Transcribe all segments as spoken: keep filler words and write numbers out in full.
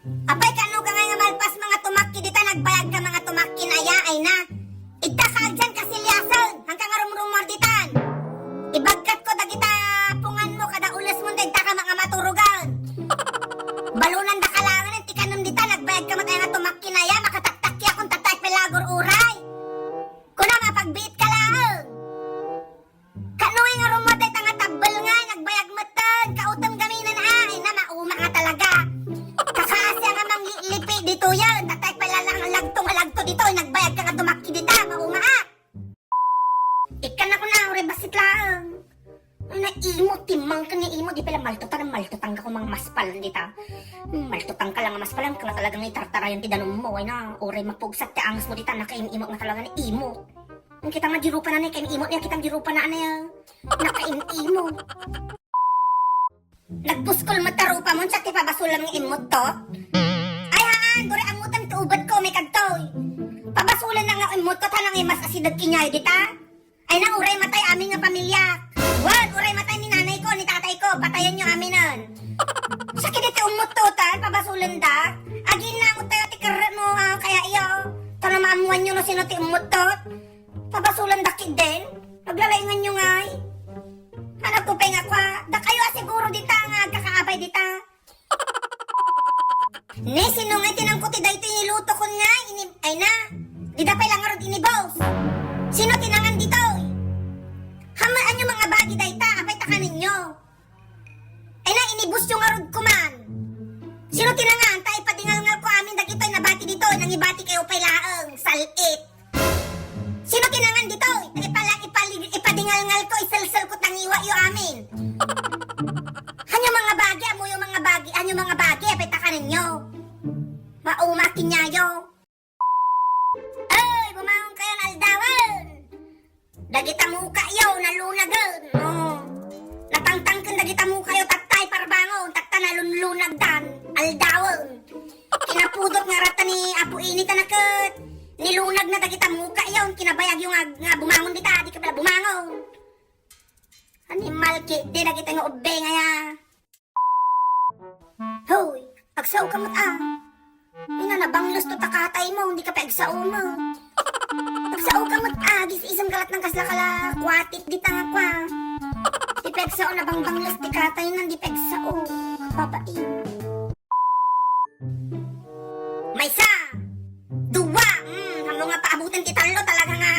Apay, kaano ka nga nga malpas nga tumakki dita, nagbayag ka nga tumakki aya, ay na. Idda ka agyan kasiliasen, hangka nga rumrumuar ditan. Ibagkat ko dagita pungan mo, kada ules mo, idda ka nga maturugan. Balunan da ka langen, ti kanon dita, nagbayag ka met aya nga tumakki aya, makataktakki akon tatta, pelagur uray. Kuna, mapagbiit ka laeng. Kaano nga rummuar dayta nga tabbel nga nagbayag metten, kautem gamin a, ay na, mauma nga talaga. Kakasi nga mangliplipi ditoyen, tatta, pay lang lagto nga lagto ditoy, nagbayag ka nga tumakki dita, mauma a. Ikkan ako na, uray bassit laeng. Ay na, imot, timmang ka nga imot, di pala maltutan, maltutan ka kumang maspalan dita. Maltutan ka lang nga maspalan, ka nga talagang itartarayan ti danum mo, ay na, uray mapugsat ti anges mo dita, nakaim-imot nga talaga ni imot. Ang kita nga dirupa na ni, kay imot niya, kitang dirupa na, ano yan? Nakaim-imot. Nagpuskol met ta rupa mo, siak ti pabasolam nga immuttot? Ay, haan, duri angutam ti ubet ko, may kagtoy. Pabasolan na nga immuttot, hanang imas asideg kinyayo dita? Ay na, uray matay amin nga pamilya. Wen, uray matay ni nanay ko, ni tatay ko, patayen yo aminen. Sakit iti ummuttotan, pabasolan da. Agin na, tayo ti kerret mo, ah, kaya iyo. Tano maammuan yo no sino ti ummuttot. Pabasolan da kiden. Naglalaingan yo ngay. Hanap ko pay nga kwa. Da kayo a siguro dita nga agkakaabay dita. Ne, sino nga tinangko ti daytoy niluto kon nga ini-, ay na. Dida pay lang ngarud inibos. Sino tinangan ditoy? Hamaan yo mga bagi dayta, apay ta kanen yo. Ay na, inibus yo ngarud kuman. Sino tinangan? Ta ipadingalngal ko amin dagitoy nabati ditoy, nangibati kayo pay laeng, salit. Sino tinangan ditoy? Ipala-, ipali-, ipadingalngal ko, iselsel ko, tangiwa yo amin. Hanyo mga bagi, amuyo mga bagi, hanyo mga bagi, apay ta kanen yo. Mauma kinyayo. Ay, bumangon kayon aldawen. Dagita mukayo, nalunagen. Oh. Natangtangken dagita mukayo, tattay parbangon, tatta nalunlunagdan. Aldawen. Kinapudot nga rata ni Apo Init a naket. Nilunag na dagita mukayo, kinabayag yo nga, nga bumangon dita, di ka pala bumangon. Animal ki, di dagita nga ubbe nga ya. Hoy, agsao ka met a. Ina, nabangles to takatay mo, hindi ka pa agsao mo. Agsao ka met a, gis-isem ka lat ng kasla kala kwatit, di tanga kwa. Di pa agsao, nabangbangles ti katay nan, di pa agsao. Babae. Maysa, dua, mm, amo nga paabuten ti tallo, talaga nga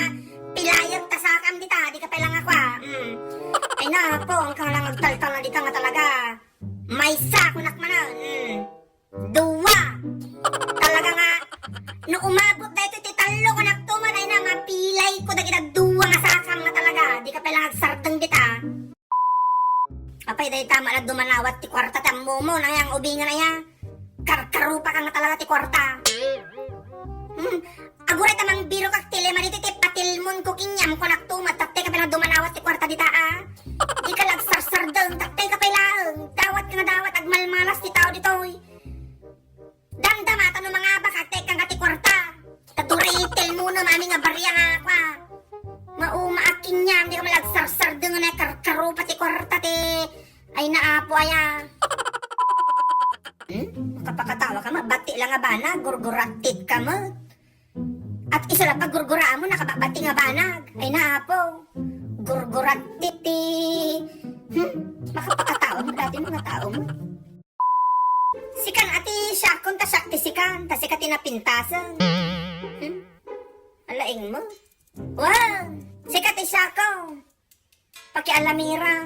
pilayag ta sakam dita, di ka pala nga kwa. Mm. Ay na, po, ang kang lang agtaltal na dita nga talaga. Maysa, kunak manen. Mm. Dua. Talaga nga, no umabot daytoy ti tallo, kunak tuman, ay na, mapilay ko dagita dua nga sakam nga talaga. Di ka pala agsardeng dita. Apay, dayta, malag dumanawat ti kuarta ti ammomo, nayang ubingan aya. Karkarupa ka nga talaga ti kuarta. Hmm. Aguray ta mangbiro kak ti lima ditoy ti patilmon ko kinyam, kunak tumat, tattay ka pay lang dumanawat ti kuarta dita, a. Di ka lagsarsardeng, tattay ka pay laeng. Dawat ka nga dawat, agmalmalas ti tao ditoy. Damdama ta no mangabak, tattay ka nga ti kuarta. Taduri, tilmonem amin nga barya nga, kwa. Mauma a kinyam, di ka malagsarsardeng nga karkarupa ti kuarta ti, ay na, apo, aya. Hmm? Makapakatawa ka, mabati lang nga banag, gurgurattit ka met. At isu la pagurguraan mo, nakababati nga banag. Ay, naapo. Gurgurat titi. Hmm? Makapakatawa mo dati mga tao mo. Sikan ati siakon, ta siak ti sikan, ta sika ti napintasen. Hmm? Alaing mo. Wow! Sika ti siakon. Pakialamira.